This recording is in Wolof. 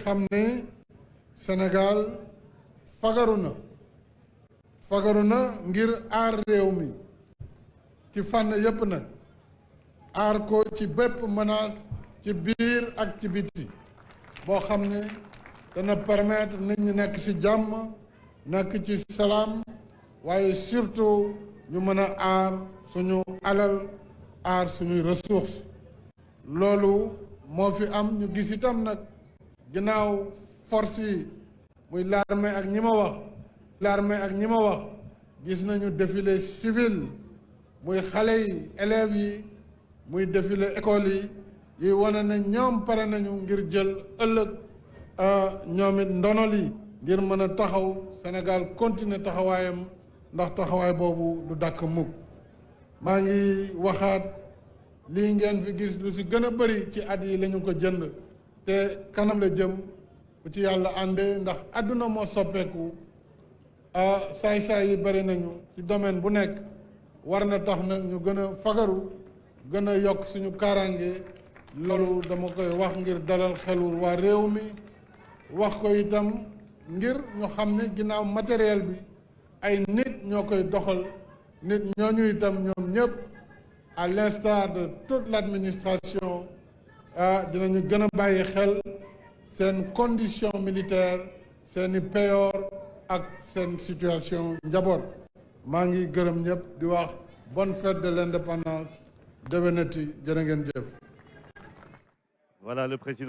xam ne Sénégal fagaru na ngir aar réew mi ci fànn yépp nag aar ko ci bépp menace ci biir ak ci biti boo xam ne dana permettre nit ñi nekk ci jàmm nekk ci salaam waaye surtout ñu mën a aar suñu alal aar suñuy ressources loolu moo fi am ñu gis itam nag ginnaaw force yi muy l'armée ak ñi ma wax gis nañu défilé civil muy xale yi élèves yi muy défilé école yi wane ne ñoom pare nañu ngir jël ëllëg ñoom it ndonol yi ngir mën a taxaw Sénégal continuer taxawaayam ndax taxawaay boobu du dàkk mukk maa ngi waxaat lii ngeen fi gis lu ci gën a bëri ci at yi lañu ko jënd te kanam la jëm bu ci yàlla àndee ndax àdduna moo soppeeku saay-saay yi bëri nañu ci domaine bu nekk war na tax nag ñu gën a fagaru gën a yokk suñu kaaraange loolu dama koy wax ngir dalal xelu waa réew mi wax ko itam ngir ñu xam ne ginnaaw matériel bi ay nit ñoo koy doxal nit ñooñu itam ñoom ñëpp à l'instar de toute l'administration dinañu gën a bàyyi xel seen condition militaire seeni payoor ak seen situation njaboot maa ngi gërëm ñëpp di wax bonne fête de l'indépendance déwénati jërë ngeen jëf. Voilà le président.